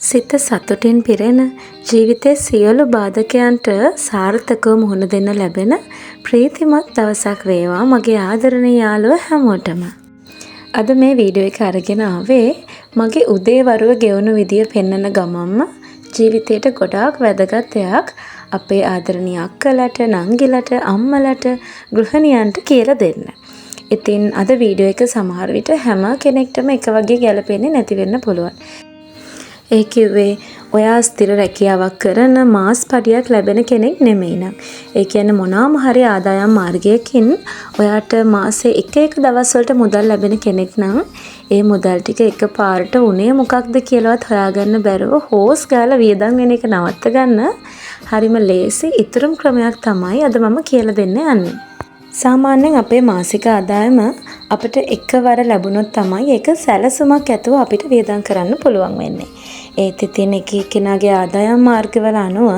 සිත සතුටින් පිරෙන ජීවිතයේ සියලු බාධකයන්ට සාර්ථකව මුහුණ දෙන්න ලැබෙන ප්‍රීතිමත් දවසක් වේවා මගේ ආදරණීය යාළුවෝ හැමෝටම. අද මේ වීඩියෝ එක අරගෙන ආවේ මගේ උදේ වරුව ගෙවුණු විදිය පෙන්නන ගමන්ම ජීවිතේට ගොඩාක් වැදගත් දෙයක් අපේ ආදරණීය අක්කලට, නංගිලට, අම්මලට, ගෘහණියන්ට කියලා දෙන්න. ඉතින් අද වීඩියෝ එක සමහර විට හැම කෙනෙක්ටම එක වගේ ගැලපෙන්නේ නැති වෙන්න පුළුවන්. ඒ කිව්වේ ඔයා ස්ථිර රැකියාවක් කරන මාස් පඩියක් ලැබෙන කෙනෙක් නෙමෙයි නම්. ඒ කියන්නේ මොනවාම හරි ආදායම් මාර්ගයකින් ඔයාට මාසේ එක එක දවස් වලට මුදල් ලැබෙන කෙනෙක් නම් ඒ මුදල් ටික එකපාරට උනේ මොකක්ද කියලාවත් හොයාගන්න බැරුව හෝස් ගාලා වියදම් වෙන එක නවත්ත ගන්න හරිම ලේසි ඉතුරුම් ක්‍රමයක් තමයි අද මම කියලා දෙන්න යන්නේ. සාමාන්‍යයෙන් අපේ මාසික ආදායම අපිට එකවර ලැබුණොත් තමයි ඒක සැලසුමක් ඇතුව අපිට වියදම් කරන්න පුළුවන් වෙන්නේ. ඒත් ඉතින් එක එක්කෙනාගේ ආදායම් මාර්ගවල අනුව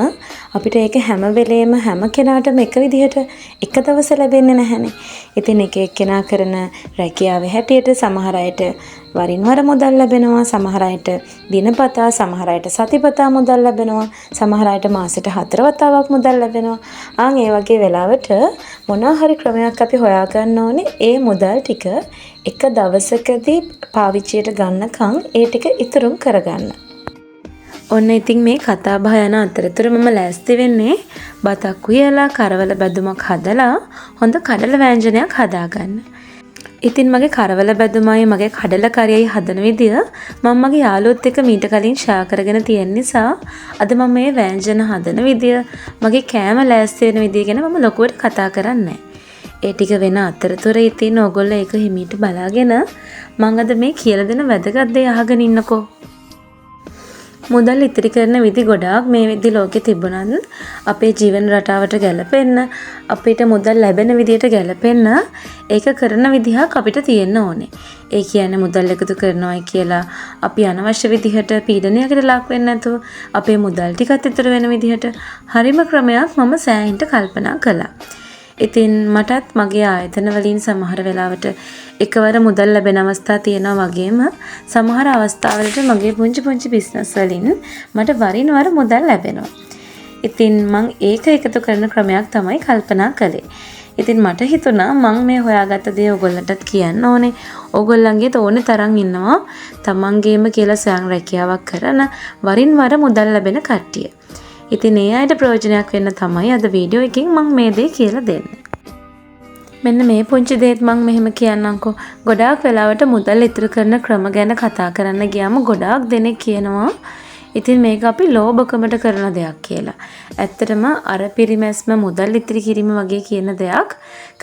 අපිට ඒක හැම වෙලේම හැම කෙනාටම එක විදිහට එක දවස ලැබෙන්නේ නැහැනේ. ඉතින් එක එක්කෙනා කරන රැකියාවේ හැටියට සමහර අයට වරින් වර මුදල් ලැබෙනවා, සමහර අයට දිනපතා, සමහර අයට සතිපතා මුදල් ලැබෙනවා, සමහර අයට මාසෙට 4 වතාවක් මුදල් ලැබෙනවා. ආන් ඒ වගේ වෙලාවට මොනවා හරි ක්‍රමයක් අපි හොයාගන්න ඕනේ ඒ මුදල් ටික එක දවසකදී පාවිච්චියට ගන්නකම් ඒ ටික ඉතුරුම් කරගන්න. ඔන්න ඉතින් මේ කතා බහ යන අතරතුර මම ලෑස්ති වෙන්නේ බතක් උයලා කරවල බැදුමක් හදලා හොඳ කඩල වෑංජනයක් හදාගන්න. ඉතින් මගේ කරවල බැදුමයි මගේ කඩල කරියයි හදන විදිය මම මගේ යාළුවොත් එක්ක මීට කලින් ෂෙයා කරගෙන තියෙන නිසා අද මම මේ වෑංජන හදන විදිය මගේ කෑම ලෑස්ති වෙන විදිය ගැන මම ලොකුවට කතා කරන්නේ නැහැ. ඒ ටික වෙන අතරතුර ඉතින් ඕගොල්ලෝ ඒක හිමීට බලාගෙන මං අද මේ කියලා දෙන වැදගත් දේ අහගෙන ඉන්නකෝ. මුදල් ඉතිරි කරන විදි ගොඩාක් මේ විදි ලෝකෙ තිබුණත් අපේ ජීවන රටාවට ගැලපෙන්න අපිට මුදල් ලැබෙන විදියට ගැලපෙන්න ඒක කරන විදිහක් අපිට තියෙන්න ඕනේ. ඒ කියන්නේ මුදල් එකතු කරනවායි කියලා අපි අනවශ්‍ය විදිහට පීඩනයකට ලක් වෙන්නේ නැතුව අපේ මුදල් ටිකත් ඉතුරු වෙන විදිහට හරිම ක්‍රමයක් මම සෑහෙන්න කල්පනා කළා. ඉතින් මටත් මගේ ආයතන වලින් සමහර වෙලාවට එකවර මුදල් ලැබෙන අවස්ථා තියෙනවා වගේම සමහර අවස්ථාවලට මගේ පුංචි පුංචි බිස්නස් වලින් මට වරින් වර මුදල් ලැබෙනවා. ඉතින් මං ඒක එකතු කරන ක්‍රමයක් තමයි කල්පනා කළේ. ඉතින් මට හිතුණා මං මේ හොයාගත්ත දේ ඔයගොල්ලන්ටත් කියන්න ඕනේ. ඔයගොල්ලන්ගේත් ඕනේ තරම් ඉන්නවා තමන්ගේම කියලා ස්වයං රැකියාවක් කරන වරින් වර මුදල් ලැබෙන කට්ටිය. ඉතින් ඒ අයට ප්‍රයෝජනයක් වෙන්න තමයි අද වීඩියෝ එකකින් මං මේ දේ කියලා දෙන්නේ. මෙන්න මේ පුංචි දේත් මං මෙහෙම කියන්නම්කෝ. ගොඩාක් වෙලාවට මුදල් ඉතුරු කරන ක්‍රම ගැන කතා කරන්න ගියාම ගොඩාක් දෙනෙක් කියනවා ඉතින් මේක අපි ලෝභකමට කරන දෙයක් කියලා. ඇත්තටම අර පිරිමැස්ම මුදල් ඉතිරි කිරීම වගේ කියන දෙයක්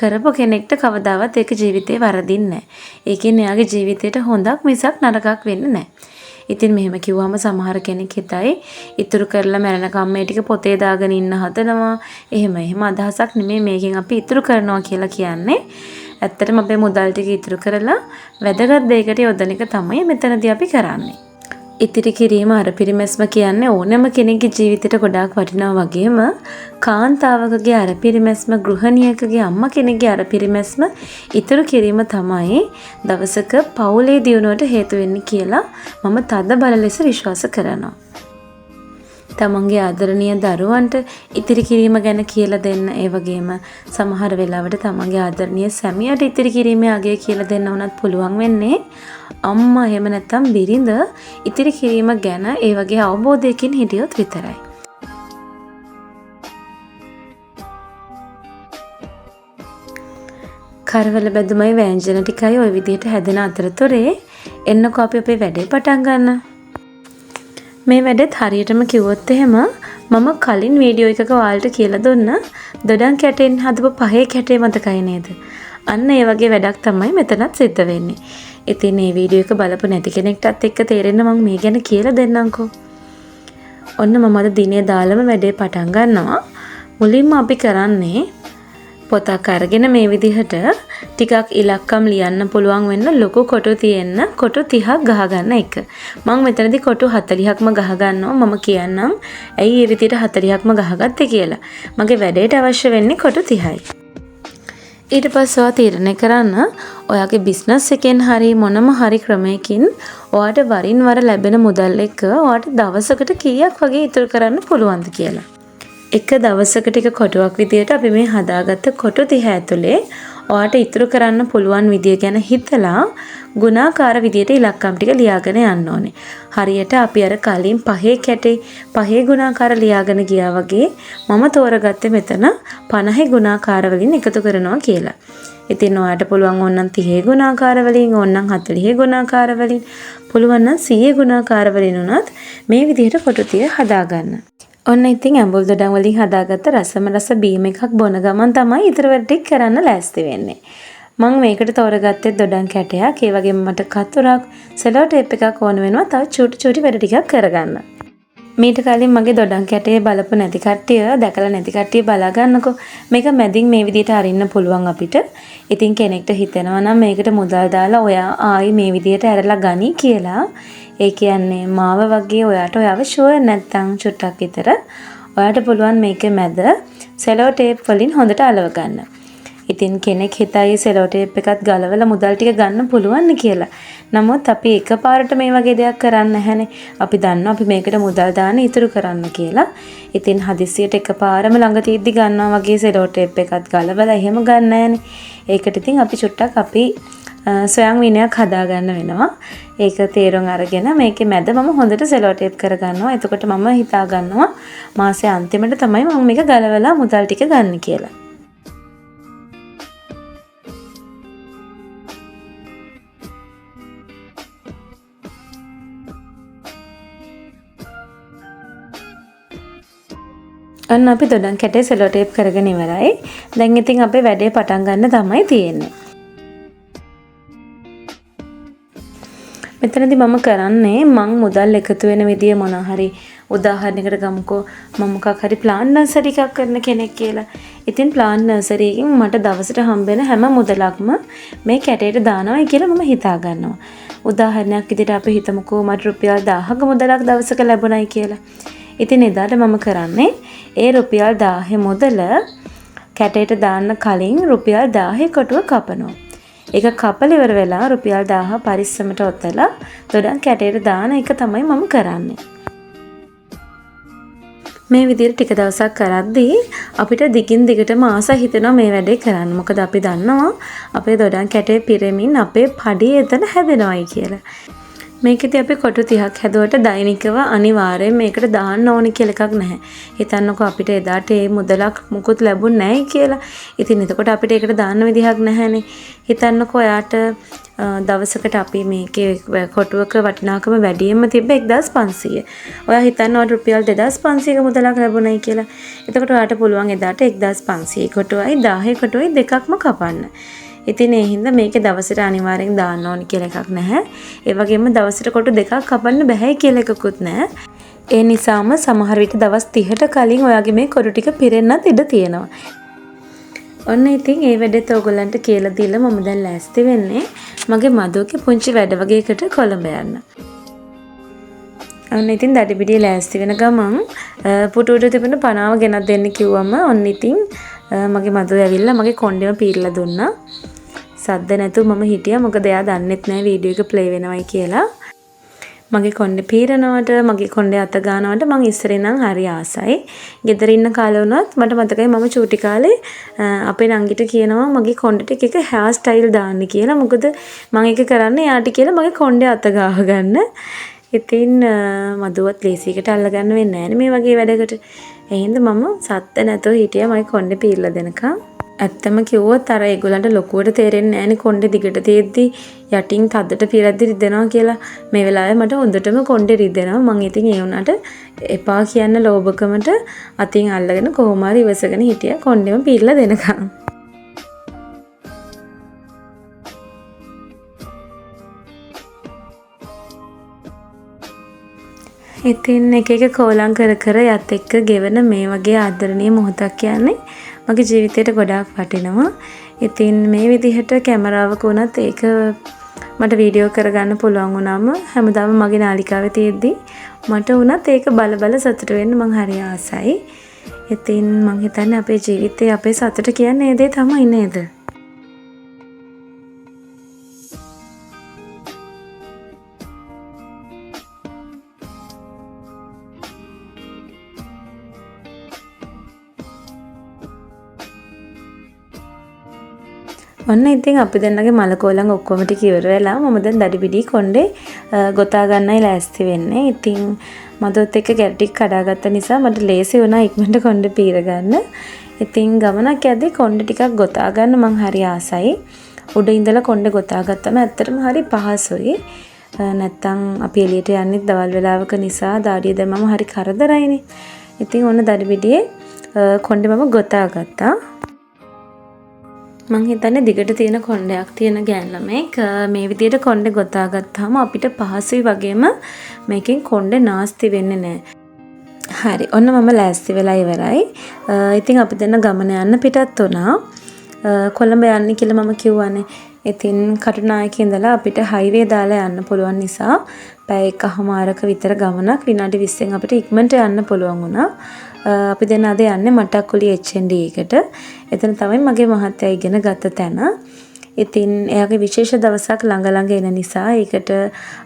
කරපු කෙනෙක්ට කවදාවත් ඒක ජීවිතේ වරදින්නේ නැහැ. ඒ කියන්නේ එයාගේ ජීවිතේට හොඳක් මිසක් නරකක් වෙන්නේ නැහැ. ඉතින් මෙහෙම කිව්වම සමහර කෙනෙක් හිතයි ඉතුරු කරලා මැරෙනකම් මේ ටික පොතේ දාගෙන ඉන්න හදනවා. එහෙම අදහසක් නෙමෙයි මේකෙන් අපි ඉතුරු කරනවා කියලා කියන්නේ. ඇත්තටම අපේ මුදල් ටික ඉතුරු කරලා වැදගත් දෙයකට යොදන එක තමයි මෙතනදී අපි කරන්නේ. ඉතිරි කිරීම අර පිරිමැස්ම කියන්නේ ඕනෑම කෙනෙක්ගේ ජීවිතේට ගොඩාක් වටිනවා වගේම කාන්තාවකගේ අර පිරිමැස්ම, ගෘහණියකගේ අම්මා කෙනෙක්ගේ අර පිරිමැස්ම ඉතුරු කිරීම තමයි දවසක පවුලේ දියුණුවට හේතු වෙන්නේ කියලා මම තද බල ලෙස විශ්වාස කරනවා. තමන්ගේ ආදරණීය දරුවන්ට ඉතිරි කිරීම ගැන කියලා දෙන්න, ඒ වගේම සමහර වෙලාවට තමන්ගේ ආදරණීය සැමියාට ඉතිරි කිරීමේ අගය කියලා දෙන්න වුණත් පුළුවන් වෙන්නේ අම්මා එහෙම නැත්නම් බිරිඳ ඉතිරි කිරීම ගැන ඒ වගේ අවබෝධයකින් හිටියොත් විතරයි. කරවල බැදුමයි වෑංජන ටිකයි ওই විදිහට හැදෙන අතරතුරේ එන්නකෝ අපි අපේ වැඩේ පටන් ගන්න. මේ වැඩෙත් හරියටම කිව්වොත් එහෙම මම කලින් වීඩියෝ එකක ඔයාලට කියලා දුන්න දොඩම් කැටෙන් හදපු පහේ කැටේ මතකයි නේද? අන්න ඒ වගේ වැඩක් තමයි මෙතනත් සිද්ධ වෙන්නේ. ඉතින් මේ වීඩියෝ එක බලපු නැති කෙනෙක්ටත් එක්ක තේරෙන්න මම මේ ගැන කියලා දෙන්නම්කෝ. ඔන්න මම අද දිනේ දාලම වැඩේ පටන් ගන්නවා. මුලින්ම අපි කරන්නේ පොතක් අරගෙන මේ විදිහට ටිකක් ඉලක්කම් ලියන්න පුළුවන් වෙන්න ලොකු කොටු තියෙන්න කොටු 30ක් ගහගන්න එක. මං මෙතනදී කොටු 40ක්ම ගහගන්නවා. මම කියන්නම් ඇයි මේ විදිහට 40ක්ම ගහගත්තේ කියලා. මගේ වැඩේට අවශ්‍ය වෙන්නේ කොටු 30යි. ඊට පස්සේ ඔයා තීරණය කරන්න ඔයාගේ බිස්නස් එකෙන් හරි මොනම හරි ක්‍රමයකින් ඔයාට වරින් වර ලැබෙන මුදල් එක්ක ඔයාට දවසකට කීයක් වගේ ඉතුරු කරන්න පුළුවන්ද කියලා. එක දවසකට එක කොටුවක් විදියට අපි මේ හදාගත්ත කොටු 30 ඇතුලේ ඔයාට ඉතුරු කරන්න පුළුවන් විදිය ගැන හිතලා ගුණාකාර විදියට ඉලක්කම් ටික ලියාගෙන යන්න ඕනේ. හරියට අපි අර කලින් පහේ කැටේ පහේ ගුණාකාර ලියාගෙන ගියා වගේ මම තෝරගත්තේ මෙතන 50 ගුණාකාර වලින් එකතු කරනවා කියලා. ඉතින් ඔයාට පුළුවන් ඕනනම් 30 ගුණාකාර වලින්, ඕනනම් 40 ගුණාකාර වලින්, පුළුවන් නම් 100 ගුණාකාර වලින් උනත් මේ විදිහට කොටු 30 හදාගන්න. ඔන්න ඉතින් ඇඹුල් දොඩම් වලින් හදාගත්ත රසම රස බීම එකක් බොන ගමන් තමයි ඉතුරු වැඩ ටික කරන්න ලෑස්ති වෙන්නේ. මං මේකට තෝරගත්තේ දොඩම් කැටයක්, ඒ වගේම මට කතුරක්, සෙලෝ ටේප් එකක් ඕන වෙනවා තව චූටි චූටි වැඩ ටිකක් කරගන්න. මීට කලින් මගේ දොඩම් කැටේ බලපු නැති කට්ටිය, දැකලා නැති කට්ටිය බලා ගන්නකෝ. මේක මැදින් මේ විදිහට අරින්න පුළුවන් අපිට. ඉතින් කෙනෙක්ට හිතෙනවා නම් මේකට මුදල් දාලා ඔයා ආයි මේ විදිහට ඇරලා ගනි කියලා. ඒ කියන්නේ මාව වගේ ඔයාට ඔයාව ෂුවර් නැත්තම් චුට්ටක් විතර ඔයාට පුළුවන් මේකේ මැද සෙලෝ ටේප් වලින් හොඳට අලව ගන්න. ඉතින් කෙනෙක් හිතයි සෙලෝ ටේප් එකත් ගලවලා මුදල් ටික ගන්න පුළුවන් කියලා. නමුත් අපි එකපාරට මේ වගේ දෙයක් කරන්නේ නැහැනේ. අපි දන්නවා අපි මේකට මුදල් දාන ඉතුරු කරන්න කියලා. ඉතින් හදිස්සියට එකපාරම ළඟ තියෙද්දි ගන්නවා වගේ සෙලෝ ටේප් එකත් ගලවලා එහෙම ගන්න නැහැනේ. ඒකට ඉතින් අපි චුට්ටක් අපි ස්වයං විනයක් හදාගන්න වෙනවා. ඒක තේරුම් අරගෙන මේකේ මැද මම හොඳට සෙලෝ ටේප් කරගන්නවා. එතකොට මම හිතා ගන්නවා මාසේ අන්තිමට තමයි මම මේක ගලවලා මුදල් ටික ගන්න කියලා. ඔන්න අපි දොඩම් කැටේ සෙලෝ ටේප් කරගෙන ඉවරයි. දැන් ඉතින් අපේ වැඩේ පටන් ගන්න තමයි තියෙන්නේ. මෙතනදී මම කරන්නේ මං මුදල් එකතු වෙන විදිය මොන හරි උදාහරණයකට ගමුකෝ මම මොකක් හරි ප්ලාන්ට් නර්සරි එකක් කරන කෙනෙක් කියලා. ඉතින් ප්ලාන්ට් නර්සරි එකකින් මට දවසට හම්බෙන හැම මුදලක්ම මේ කැටේට දානවයි කියලා මම හිතා ගන්නවා. උදාහරණයක් විදිහට අපි හිතමුකෝ මට රුපියල් 1000ක මුදලක් දවසක ලැබුණයි කියලා. ඉතින් එදාට මම කරන්නේ ඒ රුපියල් 1000 මුදල කැටේට දාන්න කලින් රුපියල් 1000 කොටුව කපනවා. ඒක කපලා ඉවර වෙලා රුපියල් 1000 පරිස්සමට ඔතලා දොඩම් කැටේට දාන එක තමයි මම කරන්නේ. මේ විදිහට ටික දවසක් කරද්දී අපිට දිගින් දිගටම ආස හිතෙනවා මේ වැඩේ කරන්න. මොකද අපි දන්නවා අපේ දොඩම් කැටේ පිරෙමින් අපේ පඩිය එතන හැදෙනවයි කියලා. මේකෙදි අපි කොටු 30ක් හැදුවට දෛනිකව අනිවාර්යයෙන් මේකට දාන්න ඕනි කියලා එකක් නැහැ. හිතන්නකෝ අපිට එදාට ඒ මුදලක් මුකුත් ලැබුණ නැහැ කියලා. ඉතින් එතකොට අපිට ඒකට දාන්න විදිහක් නැහැනේ. හිතන්නකෝ ඔයාට දවසකට අපි මේකේ කොටුවක වටිනාකම වැඩියෙන්ම තිබ්බ 1500. ඔයා හිතන්න ඔයාට රුපියල් 2500ක මුදලක් ලැබුණයි කියලා. එතකොට ඔයාට පුළුවන් එදාට 1500 කොටුවයි 1000 කොටුවයි දෙකක්ම කපන්න. ඉතින් ඒ හින්දා මේකේ දවසට අනිවාර්යෙන් දාන්න ඕනි කියලා එකක් නැහැ. ඒ වගේම දවසට කොටු දෙකක් කපන්න බැහැ කියලා එකකුත් නැහැ. ඒ නිසාම සමහර විට දවස් 30ට කලින් ඔයාගේ මේ කොටු ටික පිරෙන්නත් ඉඩ තියෙනවා. ඔන්න ඉතින් ඒ වැඩේත් ඔයගොල්ලන්ට කියලා දීලා මම දැන් ලෑස්ති වෙන්නේ මගේ මදුවගේ පුංචි වැඩ වගේකට කොළඹ යන්න. ඔන්න ඉතින් දඩිබිඩිය ලෑස්ති වෙන ගමන් පුටු උඩ තිබුණ පනාව ගෙනත් දෙන්න කිව්වම ඔන්න ඉතින් මගේ මදුව ඇවිල්ලා මගේ කොණ්ඩේම පීරලා දුන්නා. සද්ද නැතුව මම හිටියා, මොකද එයා දන්නෙත් නෑ වීඩියෝ එක ප්ලේ වෙනවයි කියලා. මගේ කොණ්ඩේ පීරනවට, මගේ කොණ්ඩේ අත ගන්නවට මං ඉස්සර ඉඳන් හරි ආසයි. ගෙදර ඉන්න කාලේ වුණත් මට මතකයි මම චූටි කාලේ අපේ නංගිට කියනවා මගේ කොණ්ඩේට එක එක හෙයාර් ස්ටයිල් දාන්න කියලා. මොකද මං ඒක කරන්නේ එයාට කියලා මගේ කොණ්ඩේ අත ගාව ගන්න. ඉතින් මදුවත් ලේසියකට අල්ලගන්න වෙන්නේ නෑනේ මේ වගේ වැඩකට. ඒ හින්දා මම සද්ද නැතුව හිටියා මගේ කොණ්ඩේ පීරලා දෙනකම්. ඇත්තම කිව්වොත් අර ඒගොල්ලන්ට ලොකුවට තේරෙන්නේ නෑනේ කොණ්ඩේ දිගට තියෙද්දි යටින් තදට පීරද්දි රිදෙනවා කියලා. මේ වෙලාවේ මට හොඳටම කොණ්ඩේ රිදෙනවා. මං ඉතින් ඒ වුණාට එපා කියන්න ලෝභකමට අතින් අල්ලගෙන කොහොම හරි ඉවසගෙන හිටියා කොණ්ඩේම පීරලා දෙනකම්. ඉතින් එක එක කෝලම් කර කර යත් එක්ක ගෙවන මේ වගේ ආදරණීය මොහොතක් කියන්නේ මගේ ජීවිතේට ගොඩාක් වටිනවා. ඉතින් මේ විදිහට කැමරාවක වුණත් ඒක මට වීඩියෝ කරගන්න පුළුවන් වුණාම හැමදාම මගේ නාලිකාවේ තියෙද්දි මට වුණත් ඒක බල බල සතුට වෙන්න මං හරි ආසයි. ඉතින් මං හිතන්නේ අපේ ජීවිතේ අපේ සතුට කියන්නේ ඒ දේ තමයි නේද? ඔන්න ඉතින් අපි දෙන්නගේ මලකෝලන් ඔක්කොම ටික ඉවර වෙලා මම දැන් දඩිබිඩි කොණ්ඩේ ගොතා ගන්නයි ලෑස්ති වෙන්නේ. ඉතින් මදොත් එක්ක ගැට ටික කඩාගත්ත නිසා මට ලේසි වුණා ඉක්මනට කොණ්ඩේ පීර ගන්න. ඉතින් ගමනක් යද්දි කොණ්ඩේ ටිකක් ගොතා ගන්න මං හරි ආසයි. උඩ ඉඳලා කොණ්ඩේ ගොතා ගත්තම ඇත්තටම හරි පහසුයි. නැත්තම් අපි එළියට යන්නේ දවල් වෙලාවක නිසා දාඩිය දැම්මම හරි කරදරයිනේ. ඉතින් ඔන්න දඩිබිඩියේ කොණ්ඩේ මම ගොතා ගත්තා. මං හිතන්නේ දිගට තියෙන කොණ්ඩයක් තියෙන ගෑන් ළමයෙක් මේ විදියට කොණ්ඩේ ගොතා ගත්තාම අපිට පහසුයි වගේම මේකෙන් කොණ්ඩේ නාස්ති වෙන්නේ නෑ. හරි, ඔන්න මම ලෑස්ති වෙලා ඉවරයි. ඉතින් අපි දෙන්න ගමන යන්න පිටත් වුණා. කොළඹ යන්න කියලා මම කිව්වනේ. ඉතින් කටුනායක ඉඳලා අපිට හයිවේ දාලා යන්න පුළුවන් නිසා පැය එකහමාරක විතර ගමනක් විනාඩි 20න් අපිට ඉක්මනට යන්න පුළුවන් වුණා. අපි දෙන්න අද යන්නේ මටක්කුලි HND එකට. එතන තමයි මගේ මහත්තයා ඉගෙන ගත්ත තැන. ඉතින් එයාගේ විශේෂ දවසක් ළඟ ළඟ එන නිසා ඒකට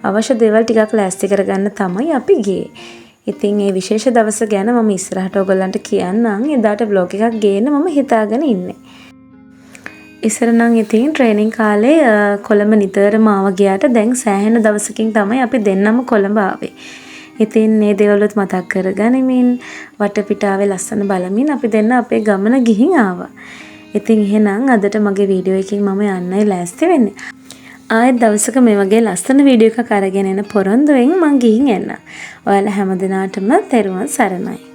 අවශ්‍ය දේවල් ටිකක් ලෑස්ති කරගන්න තමයි අපි ගියේ. ඉතින් ඒ විශේෂ දවස ගැන මම ඉස්සරහට ඔයගොල්ලන්ට කියන්නම්. එදාට ව්ලොග් එකක් ගේන්න මම හිතාගෙන ඉන්නේ. ඉස්සර නම් ඉතින් ට්‍රේනින් කාලේ කොළඹ නිතරම ආව ගියාට දැන් සෑහෙන දවසකින් තමයි අපි දෙන්නම කොළඹ ආවේ. ඉතින් මේ දේවලුත් මතක් කරගනිමින් වටපිටාවේ ලස්සන බලමින් අපි දෙන්න අපේ ගමන ගිහින් ආවා. ඉතින් එහෙනම් අදට මගේ වීඩියෝ එකකින් මම යන්නයි ලෑස්ති වෙන්නේ. ආයෙත් දවසක මේ වගේ ලස්සන වීඩියෝ එකක් අරගෙන එන පොරොන්දුවෙන් මං ගිහින් එන්න. ඔයාලා හැම දිනාටම තෙරුවන් සරණයි.